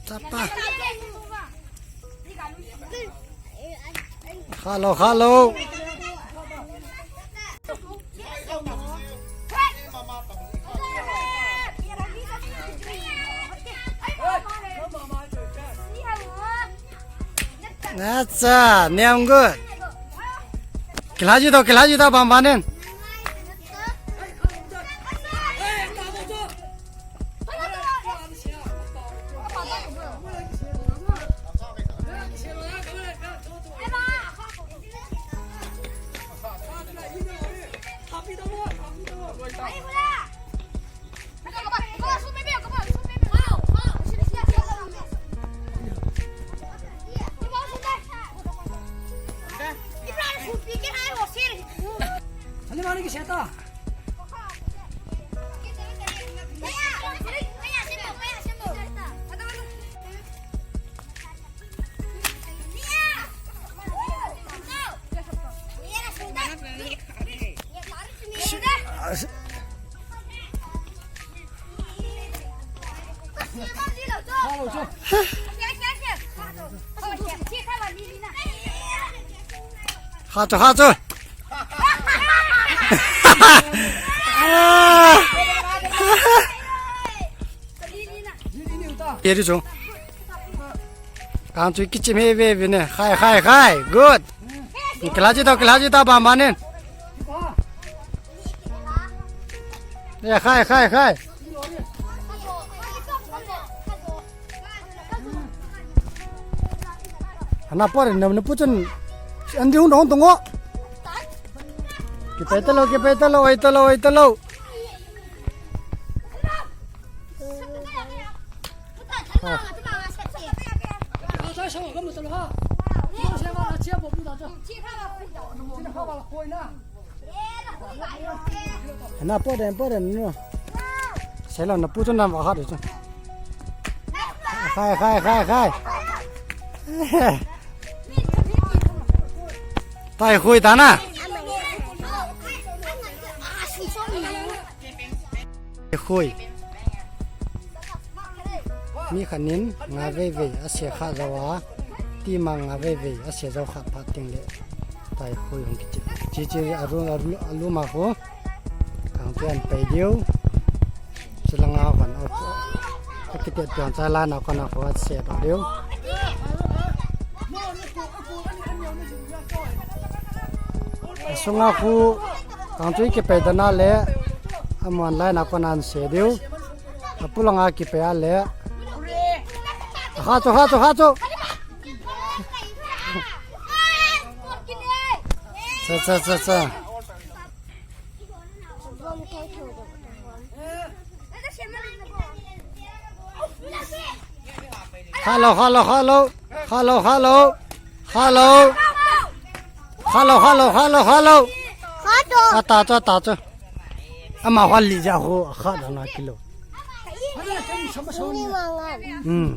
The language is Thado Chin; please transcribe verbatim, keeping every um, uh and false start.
Chapa. Hello, hello. Acha, niam good. Kilhaji to, kilhaji to, bam banin. Hato, hato. Ye di chu. Kang chu kichim he ve ve ne. Khai, khai, khai. Good. Kilhaji to, kilhaji to, bam banin. Ye, khai, khai, khai. Hana por na, na puchun. Andi hung dong dong o. Kipai talo, kipai talo, oi talo, oi talo. Hana por den, por den no. Selo na puchun na va ha de chu. Khai, khai, khai, khai. Tai khui ta na. Khui. Mi khat in nga vei vei a sia kha zo a, tima nga vei vei a sia zo kha pha ting le. Tai khui hung kichi. Chi chi a ru, a ru, a lu ma khu. Kang pian pai diu. Chilanga khan a, a kiti pian cha la na kona khu a sia ta diu. Asunga khu kang chui kipai dana le, aman lai na kona an se diu. Apulanga kipai a le. Kha chu, kha chu, kha chu. Cha, cha, cha, cha. Hello, hello, hello. Hello, hello. Hello. Hello, hello, hello, hello. Hello. Ata chu, ata chu. Ama hal li ja ho, kha da na kilo. Ni ma nga. Hmm.